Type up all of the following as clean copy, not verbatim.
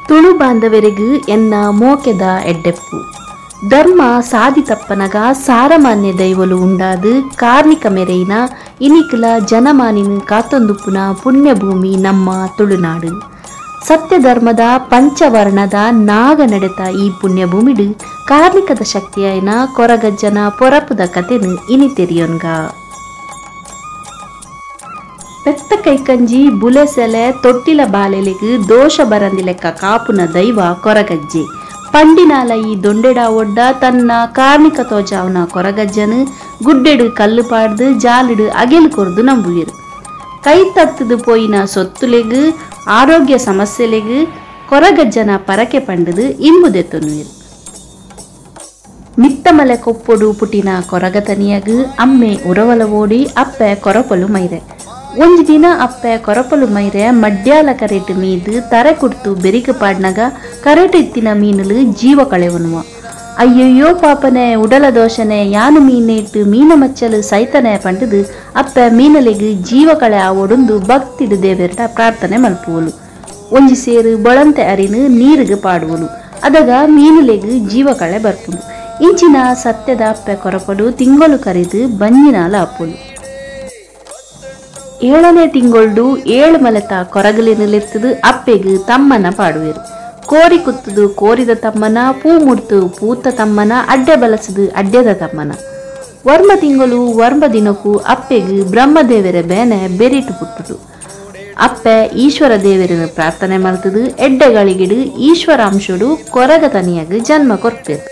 Tulu ಬಾಂಧವರಿಗೂ ಎನ್ನ ಮೋಕೆದ ಎಡ್ಡೆಪ್ಪು. ಧರ್ಮ ಸಾದಿ ತಪ್ಪನಗ ಸಾರಮಾನ್ಯ ದೈವಲು ಉಂಡಾದು ಕಾರ್ಣಿಕ ಮೆರೆಯಿನ ಇನಿಕಲ ಜನಮಾನಿನ ಕಾತೊಂದುಪ್ಪುನ ಪುಣ್ಯಭೂಮಿ ನಮ್ಮ ತುಳುನಾಡು. ಸತ್ಯಧರ್ಮದ ಪಂಚವರ್ಣದ ನಾಗ ನಡೆತ ಈ ಪುಣ್ಯಭೂಮಿಡು ಕಾರ್ಣಿಕದ ಶಕ್ತಿಯಾಯಿನ ಕೊರಗಜ್ಜನ ಪೊರಪುದ ಕತೆನು ಇನಿ ತೆರಿಯೊನ್ಗ. ಪೆತ್ತ ಕೈಕಂಜಿ ಬುಲೆಸೆಲೆ ತೊಟ್ಟಿಲ ಬಾಲೆಲೆಗ್ ದೋಷ ಬರಂದಿ ಲೆಕ್ಕ ಕಾಪುನ ದೈವ ಕೊರಗಜ್ಜೆ. ಪಂಡಿನಾಲ ಈ ದೊಂಡೆಡ ಒಡ್ಡ ತನ್ನ ಕಾರ್ಣಿಕ ತೋಜಾವನ ಕೊರಗಜ್ಜನು ಗುಡ್ಡೆಡು ಕಲ್ಲು ಪಾಡ್ದು ಜಾಲಿಡು ಅಗೆಲು ಕೊರ್ದು ನಂಬುವಿರು. ಕೈ ತತ್ತದು ಪೋಯಿನ ಸೊತ್ತುಲೆಗ್ ಆರೋಗ್ಯ ಸಮಸ್ಯೆಲೆಗ್ ಕೊರಗಜ್ಜನ ಪರಕೆ ಪಂಡದು ಇಂಬುದೆತ್ತೊನುವಿರು. ಮಿತ್ತಮಲೆ ಕೊಪ್ಪೊಡು ಪುಟಿನ ಕೊರಗತನಿಯಗ್ ಅಮ್ಮೆ ಉರವಲ ಓಡಿ ಅಪ್ಪೆ ಕೊರಪಲು ಮೈರೆ. ಒಂಜಿ ದಿನ ಅಪ್ಪೆ ಕೊರಪಲು ಮೈರೆ ಮಡ್ಯಾಲ ಕರೆಟ್ ಮೀದು ತರೆ ಕುಡ್ತು ಬೆರಿಕು ಪಾಡ್ನಗ ಕರೆಟ್ ಇತ್ತಿನ ಮೀನುಲು ಜೀವ ಕಳೆವನುವ. ಅಯ್ಯಯ್ಯೋ ಪಾಪನೆ ಉಡಲ ದೋಷನೆ ಯಾನು ಮೀನೇಟ್ಟು ಮೀನ ಮಚ್ಚಲು ಸೈತನೆ ಪಂಡದು ಅಪ್ಪೆ ಮೀನಲಿಗೆ ಜೀವ ಕಳೆ ಆವೊಡೊಂದು ಭಕ್ತಿಡು ದೇವೆರಡ ಪ್ರಾರ್ಥನೆ ಮಲ್ಪುವಲು. ಒಂಜಿ ಸೇರು ಬೊಳಂತೆ ಅರಿನು ನೀರಿಗೆ ಪಾಡುವಲು. ಅದಗ ಮೀನುಲೆಗ್ ಜೀವ ಕಳೆ ಬರ್ಪುಂಡು. ಇಂಚಿನ ಸತ್ಯದ ಅಪ್ಪೆ ಕೊರಪಲು ತಿಂಗಳು ಕರೆದು ಬಂಜಿನಾಲ ಅಪ್ಪುಲು. ಏಳನೇ ತಿಂಗೊಳ್ಡು ಏಳು ಮಲೆತ ಕೊರಗಲಿನಲೆತ್ತದು ಅಪ್ಪೆಗ್ ತಮ್ಮನ ಪಾಡುವೆರು. ಕೋರಿ ಕುತ್ತದು ಕೋರಿದ ತಮ್ಮನ, ಪೂ ಮುಡ್ತು ಪೂತ ತಮ್ಮನ, ಅಡ್ಡೆ ಬಲಸದು ಅಡ್ಡೆದ ತಮ್ಮನ. ವರ್ಮ ತಿಂಗಳು ವರ್ಮ ದಿನಕ್ಕೂ ಅಪ್ಪೆಗ್ ಬ್ರಹ್ಮದೇವರ ಬೇನೆ ಬೆರಿಟು ಪುಟ್ಟುದು. ಅಪ್ಪೆ ಈಶ್ವರ ದೇವರನ್ನು ಪ್ರಾರ್ಥನೆ ಮಲ್ತದು ಎಡ್ಡೆಗಳಿಗಿಡು ಈಶ್ವರಾಂಶುಡು ಕೊರಗ ತನಿಯಾಗ ಜನ್ಮ ಕೊರ್ಪೆರು.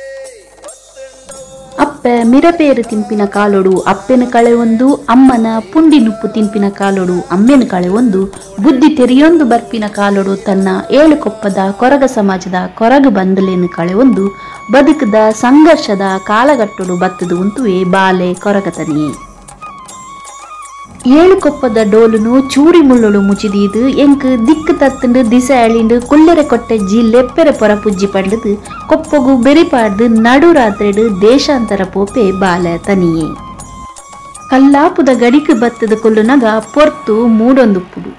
ಅಪ್ಪೆ ಮಿರಪೇರು ತಿಂಪಿನ ಕಾಲೊಡು ಅಪ್ಪೆನ ಕಳೆ ಒಂದು, ಅಮ್ಮನ ಪುಂಡಿ ನುಪ್ಪು ತಿಂಪಿನ ಕಾಲೊಡು ಅಮ್ಮೆನ ಕಳೆ ಒಂದು, ಬುದ್ಧಿ ತೆರೆಯೊಂದು ಬರ್ಪಿನ ಕಾಲೊಡು ತನ್ನ ಏಳು ಕೊಪ್ಪದ ಕೊರಗ ಸಮಾಜದ ಕೊರಗ ಬಂದಲೇನು ಕಳೆ ಒಂದು, ಬದುಕದ ಸಂಘರ್ಷದ ಕಾಲಗಟ್ಟೊಡು ಬತ್ತದು ಉಂತುವೆ ಬಾಲೆ ಕೊರಗತನಿಯೇ. ಏಳು ಕೊಪ್ಪದ ಡೋಲುನು ಚೂರಿ ಮುಳ್ಳುಳು ಮುಚಿದೀದು ಎಂಕ್ ದಿಕ್ಕು ತತ್ತಂಡು ದಿಸೆ ಅಳಿಂಡು ಕುಲ್ಲೆರೆ ಕೊಟ್ಟೆಜ್ಜಿ ಲೆಪ್ಪೆರೆ ಪೊರಪುಜ್ಜಿ ಪಂಡದು ಕೊಪ್ಪಗು ಬೆರಿಪಾಡ್ದು ನಡು ರಾತ್ರಿಡು ದೇಶಾಂತರ ಪೋಪೆ ಬಾಲೆ ತನಿಯೇ. ಕಲ್ಲಾಪುದ ಗಡಿಕು ಬತ್ತದ ಕೊಲ್ಲುನಗ ಪೊರ್ತು ಮೂಡೊಂದುಪ್ಪುಡು.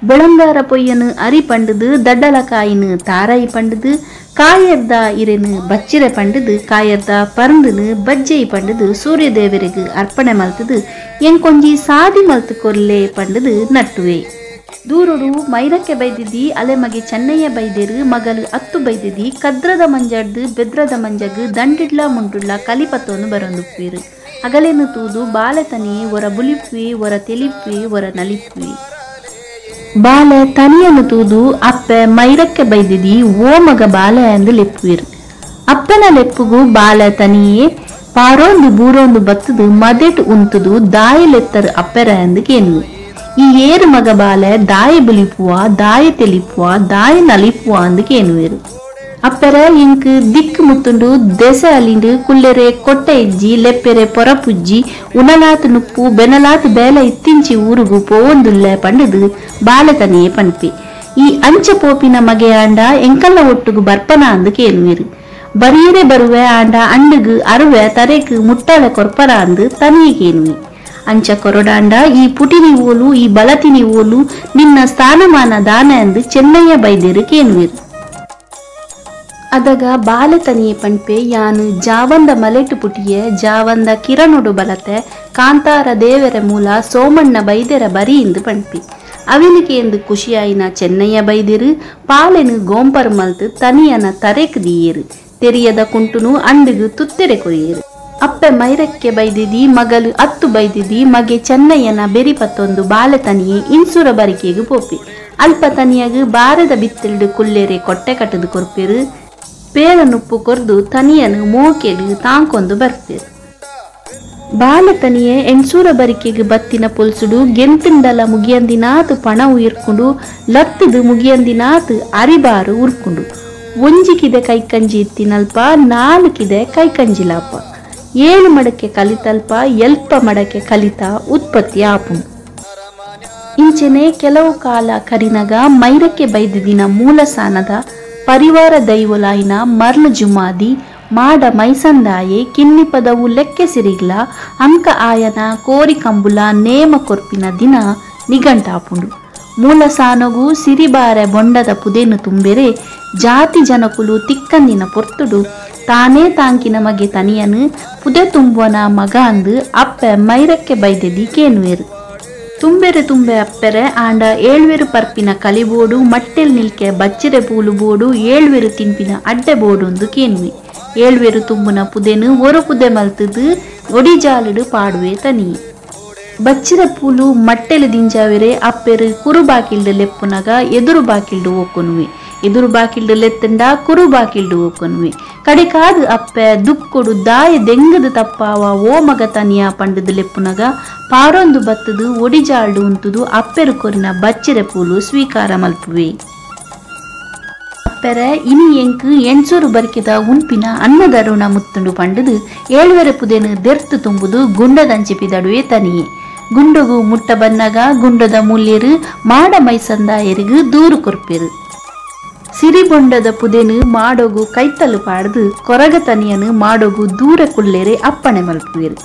ಬೊಳಂಗಾರ ಪೊಯ್ಯನು ಅರಿ ಪಂಡದು ದಡ್ಡಲ ಕಾಯಿನು ತಾರಾಯಿ ಪಂಡದು ಕಾಯರ್ದ ಇರೆನು ಬಚ್ಚಿರೆ ಪಂಡದು ಕಾಯರ್ದ ಪರಂದನು ಬಜ್ಜೈ ಪಂಡದು ಸೂರ್ಯದೇವರಿಗೆ ಅರ್ಪಣೆ ಮಲ್ತದು ಎಂಕೊಂಜಿ ಸಾದಿ ಮಲ್ತು ಕೊರ್ಲೆ ಪಂಡದು ನಟ್ಟುವೆ. ದೂರೊಡು ಮೈರಕ್ಕೆ ಬೈದಿದ್ದಿ ಅಲೆ ಮಗೆ ಚೆನ್ನಯ್ಯ ಬೈದೇರು ಮಗಲು ಅತ್ತು ಬೈದಿದ್ದಿ ಕದ್ರದ ಮಂಜಡ್ದು ಬೆದ್ರದ ಮಂಜಗು ದಂಡಿಡ್ಲ ಮುಂಡುಡ್ಲ ಕಲಿಪತ್ತೋನು ಬರೊಂದುಪ್ಪೀರು. ಅಗಲೇನು ತೂದು ಬಾಲೆತನಿ ಒರ ಬುಲಿಪ್ವಿ ಒರ ತೆಲಿಪ್ವಿ ಒರ ನಲಿಪ್ವಿ. ಬಾಲೆ ತನಿಯನ್ನು ತೂದು ಅಪ್ಪೆ ಮೈರಕ್ಕೆ ಬೈದಿದಿ ಓ ಮಗ ಬಾಲೆ ಎಂದು ಲೆಪ್ಪುವಿರು. ಅಪ್ಪನ ಲೆಪ್ಪುಗು ಬಾಲೆ ತನಿಯೇ ಪಾರೋಂದು ಬೂರೋಂದು ಬತ್ತದು ಮದೆಟು ಉಂತುದು ದಾಯಲೆತ್ತರು ಅಪ್ಪೆರ ಎಂದು ಕೇನುವು. ಈ ಏರು ಮಗ ಬಾಲೆ ದಾಯ ಬುಲಿಪುವ ದಾಯ ತೆಲಿಪುವ ದಾಯ ನಲಿಪುವ ಅಂದು ಕೇನುವಿರು. ಅಪ್ಪೆರ ಇಂಕ್ ದಿಕ್ಕು ಮುತ್ತುಂಡು ದೆಸೆ ಅಲಿಂಡು ಕುಲ್ಲೆರೆ ಕೊಟ್ಟೆ ಇಜ್ಜಿ ಲೆಪ್ಪೆರೆ ಪೊರಪುಜ್ಜಿ ಉಣಲಾತ್ ನುಪ್ಪು ಬೆನಲಾತ್ ಬೇಲೆ ಇತ್ತಿಂಚಿ ಊರುಗು ಪೋವೊಂದುಲ್ಲೆ ಪಂಡದು ಬಾಲೆತನಿಯೇ ಪನ್ಪಿ. ಈ ಅಂಚ ಪೋಪಿನ ಮಗೆ ಆಂಡ ಎಂಕಲ್ಲ ಒಟ್ಟುಗು ಬರ್ಪನ ಅಂದು ಕೇನುವಿರು. ಬರೀರೆ ಬರುವೆ ಆಂಡ ಅಂಡುಗು ಅರುವೆ ತರೆಕ್ ಮುಟ್ಟಾಳೆ ಕೊರ್ಪರ ಅಂದು ತನಿಯೇ ಕೇನುವಿ. ಅಂಚ ಕೊರಡಾಂಡ ಈ ಪುಟಿನಿ ಓಲು ಈ ಬಲತಿನಿ ಓಲು ನಿನ್ನ ಸ್ಥಾನಮಾನ ದಾನ ಎಂದು ಚೆನ್ನಯ್ಯ ಬೈದೇರು ಕೇನುವಿರು. ಅದಗ ಬಾಲೆತನಿಯೇ ಪಂಪೆ ಯಾನು ಜಾವಂದ ಮಲೆಟು ಪುಟಿಯೆ ಜಾವಂದ ಕಿರಣುಡು ಬಲತೆ ಕಾಂತಾರ ದೇವರ ಮೂಲ ಸೋಮಣ್ಣ ಬೈದೆರ ಬರಿ ಎಂದು ಪಂಪಿ. ಅವಿನಿಕೆ ಎಂದು ಖುಷಿಯಾಯಿನ ಚೆನ್ನಯ್ಯ ಬೈದಿರು ಪಾಲೆನು ಗೋಂಪರು ಮಲ್ತು ತನಿಯನ ತರೆಕ್ ದೀಯರು. ತೆರಿಯದ ಕುಂಟುನು ಅಂಡುಗು ತುತ್ತೆರೆ ಕೊರಿಯರು. ಅಪ್ಪೆ ಮೈರಕ್ಕೆ ಬೈದಿದಿ ಮಗಲು ಅತ್ತು ಬೈದಿದಿ ಮಗೆ ಚೆನ್ನಯ್ಯನ ಬೆರಿಪತ್ತೊಂದು ಬಾಲೆತನಿಯೇ ಇನ್ಸುರ ಬರಿಕೆಗು ಪೋಪಿ. ಅಲ್ಪ ತನಿಯಗು ಬಾರದ ಬಿತ್ತಿಲ್ಡು ಕುಲ್ಲೆರೆ ಕೊಟ್ಟೆ ಕಟ್ಟದು ಕೊರ್ಪೆರು. ಪೇರನುಪ್ಪು ಕೊರ್ದು ತನಿಯನು ಮೋಕೆಡು ತಾಂಕೊಂದು ಬರ್ಪೇರು. ಬಾಲೆತನಿಯೇ ಎಣ್ಸೂರ ಬರಿಕೆಗೆ ಬತ್ತಿನ ಪೊಲ್ಸುಡು ಗೆಂತಿಂಡಲ ಮುಗಿಯಂದಿನಾತು ಪಣ ಉಯಿರ್ಕೊಂಡು ಲತ್ತದು ಮುಗಿಯಂದಿನಾತು ಅರಿಬಾರು ಉರ್ಕೊಂಡು. ಒಂಜಿಕಿದೆ ಕೈಕಂಜಿ ಇತ್ತಿನಲ್ಪ ನಾಲ್ಕಿದೆ ಕೈಕಂಜಿಲಾಪ ಏಳು ಮಡಕೆ ಕಲಿತಲ್ಪ ಎಲ್ಪ ಮಡಕೆ ಕಲಿತ ಉತ್ಪತ್ತಿ ಆಪುಂಡು. ಇಂಚೆನೆ ಕೆಲವು ಕಾಲ ಕರಿನಗ ಮೈರಕ್ಕೆ ಬೈದಿದಿನ ಮೂಲ ಸಾನದ ಪರಿವಾರ ದೈವಲಾಯಿನ ಮರ್ಲು ಜುಮಾದಿ ಮಾಡ ಮೈಸಂದಾಯೆ ಕಿನ್ನಿಪದವು ಲೆಕ್ಕೆ ಸಿರಿಗ್ಲ ಅಂಕ ಆಯನ ಕೋರಿ ಕಂಬುಲ ನೇಮ ಕೊರ್ಪಿನ ದಿನ ನಿಘಂಟಾಪುಂಡು. ಮೂಲಸಾನಗು ಸಿರಿಬಾರೆ ಬೊಂಡದ ಪುದೆನು ತುಂಬೆರೆ ಜಾತಿ ಜನಕುಲು ತಿಕ್ಕಂದಿನ ಪೊರ್ತುಡು ತಾನೇ ತಾಂಕಿನ ಮಗೆ ತನಿಯನು ಪುದೆ ತುಂಬುವನ ಮಗ ಅಂದು ಅಪ್ಪೆ ಮೈರಕ್ಕೆ ಬೈದೆದಿ ಕೇನುವೆರು. ತುಂಬೆರೆ ತುಂಬೆ ಅಪ್ಪೆರೆ ಆಂಡ ಏಳ್ವೆರು ಪರ್ಪಿನ ಕಲಿಬೋಡು ಮಟ್ಟೆಲ್ ನಿಲ್ಕೆ ಬಚ್ಚಿರೆ ಪೂಲು ಬೋಡು ಏಳ್ವೆರು ತಿನ್ಪಿನ ಅಡ್ಡೆ ಬೋಡುಂದು ಕೇನುವೆ. ಏಳ್ವೆರು ತುಂಬುನ ಪುದೆನು ಒರು ಪುದೆ ಮಲ್ತದು ಒಡಿಜಾಲುಡು ಪಾಡುವೆ ತನಿಯೆ. ಬಚ್ಚಿರ ಪೂಲು ಮಟ್ಟೆಲು ದಿಂಜಾವೆರೆ ಅಪ್ಪೆರು ಕುರು ಬಾಕಿಲ್ಡು ಲೆಪ್ಪುನಗ ಎದುರು ಬಾಕಿಲ್ಡು ಓಕೊನುವೆ. ಎದುರು ಬಾಕಿಲ್ಡು ಲೆತ್ತಂಡ ಕುರು ಬಾಕಿಲ್ಡು ಓಕೊನುವೆ. ಕಡೆಕಾದು ಅಪ್ಪೆ ದುಕ್ಕೊಡು ದಾಯ ದೆಂಗದು ತಪ್ಪಾವ ಓ ಮಗ ತನಿಯ ಪಂಡದು ಲೆಪ್ಪುನಗ ಪಾರೊಂದು ಬತ್ತದು ಒಡಿಜಾಲ್ಡು ಉಂತುದು ಅಪ್ಪೆರು ಕೊರಿನ ಬಚ್ಚಿರೆ ಪೂಲು ಸ್ವೀಕಾರ ಮಲ್ಪುವೆ. ಅಪ್ಪೆರೆ ಇನಿ ಎಂಕು ಎಣ್ಸೂರು ಬರಿಕೆದ ಉಂಪಿನ ಅನ್ನದರುಣ ಮುತ್ತುಂಡು ಪಂಡದು ಏಳ್ವೆರೆ ಪುದೆನು ದೆರ್ತು ತುಂಬುದು ಗುಂಡದಂಚಿಪಿದಡುವೆ ತನಿಯೆ. ಗುಂಡಗು ಮುಟ್ಟ ಬನ್ನಗ ಗುಂಡದ ಮೂಲ್ಯರು ಮಾಡ ಮೈಸಂದಾಯರಿಗು ದೂರು ಕೊರ್ಪೆರು. ಸಿರಿಬೊಂಡದ ಪುದೆನು ಮಾಡೋಗು ಕೈತಲು ಪಾಡ್ದು ಕೊರಗ ತನಿಯನು ಮಾಡೋಗು ದೂರ ಕುಲ್ಲೆರೆ ಅಪ್ಪಣೆ ಮಲ್ಪುವೆರು.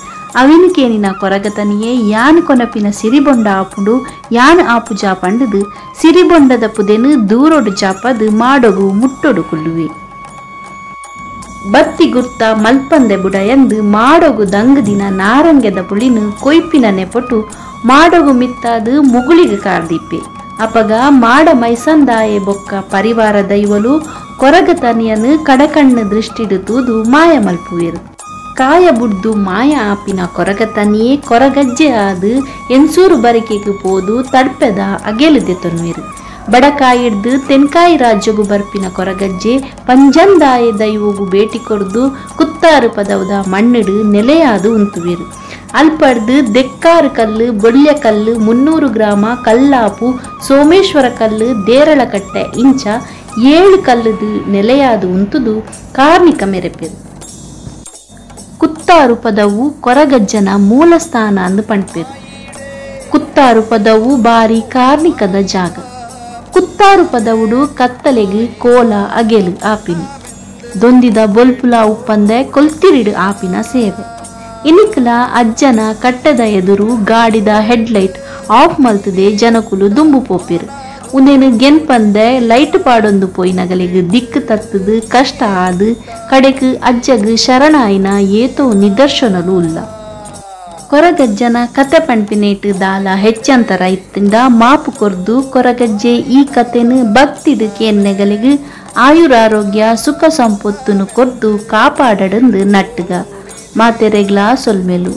ಅವಿನುಕೇನಿನ ಕೊರಗತನಿಯೇ ಯಾನ್ ಕೊನಪಿನ ಸಿರಿಬೊಂಡ ಆಪುಂಡು ಯಾನ್ ಆಪು ಜಾಪಂಡದು ಸಿರಿಬೊಂಡದ ಪುದೆನು ದೂರೊಡು ಜಾಪದು ಮಾಡೋಗು ಮುಟ್ಟೊಡು ಕುಲ್ಲುವೆ. ಬತ್ತಿ ಗುರ್ತ ಮಲ್ಪಂದೆ ಬುಡ ಎಂದು ಮಾಡೋಗು ದಂಗದಿನ ನಾರಂಗೆದ ಪುಳಿನು ಕೊಯ್ಪಿನ ನೆಪೊಟು ಮಾಡೋಗು ಮಿತ್ತಾದು ಮುಗುಳಿಗೆ ಕಾರ್ದಿಪ್ಪೆ. ಅಪಗ ಮಾಡ ಮೈಸಂದಾಯೆ ಬೊಕ್ಕ ಪರಿವಾರ ದೈವಲು ಕೊರಗತನಿಯನು ಕಡಕಣ್ಣು ದೃಷ್ಟಿಡು ತೂದು ಮಾಯ ಮಲ್ಪುವೆರು. ಕಾಯ ಬುಡ್ದು ಮಾಯ ಆಪಿನ ಕೊರಗತನಿಯೇ ಕೊರಗಜ್ಜೆ ಆದು ಎನ್ಸೂರು ಬರಿಕೆಗೆ ಪೋದು ತಡ್ಪೆದ ಅಗೆಲುದೆ ತೊನ್ವೆರು. ಬಡಕಾಯಿಡ್ದು ತೆನ್ಕಾಯಿ ರಾಜ್ಯಗು ಬರ್ಪಿನ ಕೊರಗಜ್ಜೆ ಪಂಜಂದಾಯ ದೈವಗು ಭೇಟಿ ಕೊರ್ದು ಕುತ್ತಾರು ಪದವದ ಮಣ್ಣಿಡು ನೆಲೆಯಾದು ಉಂತುವೆರು. ಅಲ್ಪಡ್ದು ದೆಕ್ಕಾರು ಕಲ್ಲು ಬೊಳ್ಯ ಕಲ್ಲು 300 ಗ್ರಾಮ ಕಲ್ಲಾಪು ಸೋಮೇಶ್ವರ ಕಲ್ಲು ದೇರಳಕಟ್ಟೆ ಇಂಚ 7 ಕಲ್ಲುದು ನೆಲೆಯಾದು ಉಂತುದು ಕಾರ್ಣಿಕ ಮೆರೆಪೆರು. ಕುತ್ತಾರು ಪದವು ಕೊರಗಜ್ಜನ ಮೂಲ ಸ್ಥಾನ ಅಂದು ಪಣ್ಪೆರು. ಕುತ್ತಾರು ಪದವು ಬಾರಿ ಕಾರ್ಣಿಕದ ಜಾಗ. ಕುತ್ತಾರು ಪದವುಡು ಕತ್ತಲೆಗೆ ಕೋಲ ಅಗೆಲು ಆಪಿನಿ ದೊಂದಿದ ಬೊಲ್ಪುಲ ಉಪ್ಪಂದೆ ಕೊಲ್ತಿರಿಡು ಆಪಿನ ಸೇವೆ. ಇನಿಕ್ಲ ಅಜ್ಜನ ಕಟ್ಟದ ಎದುರು ಗಾಡಿದ ಹೆಡ್ಲೈಟ್ ಆಫ್ ಮಲ್ತದೆ ಜನಕುಲು ದುಂಬು ಪೋಪಿರು. ಉಂದೇನು ಗೆನ್ಪಂದೆ ಲೈಟ್ ಪಾಡೊಂದು ಪೋಯಿನಗಲಿಗೆ ದಿಕ್ಕು ತತ್ತದು ಕಷ್ಟ ಆದು ಕಡೆಕು ಅಜ್ಜಗು ಶರಣಾಯಿನ ಏತೋ ನಿದರ್ಶನಲು ಉಲ್ಲ. ಕೊರಗಜ್ಜನ ಕತೆ ಪಣ್ಪಿನೇಟು ದಾಲ ಹೆಚ್ಚಂತರ ಇತ್ತಿಂದ ಮಾಪು ಕೊರ್ದು ಕೊರಗಜ್ಜೆ ಈ ಕತೆನು ಭಕ್ತಿಡು ಕೇನ್ನೆಗಲಿಗೆ ಆಯುರಾರೋಗ್ಯ ಸುಖ ಸಂಪೊತ್ತುನು ಕೊರ್ದು ಕಾಪಾಡಡಂದು ನಟ್ಟುಗ. ಮಾತೆರೆಗ್ಲಾ ಸೊಲ್ಮೆಲು.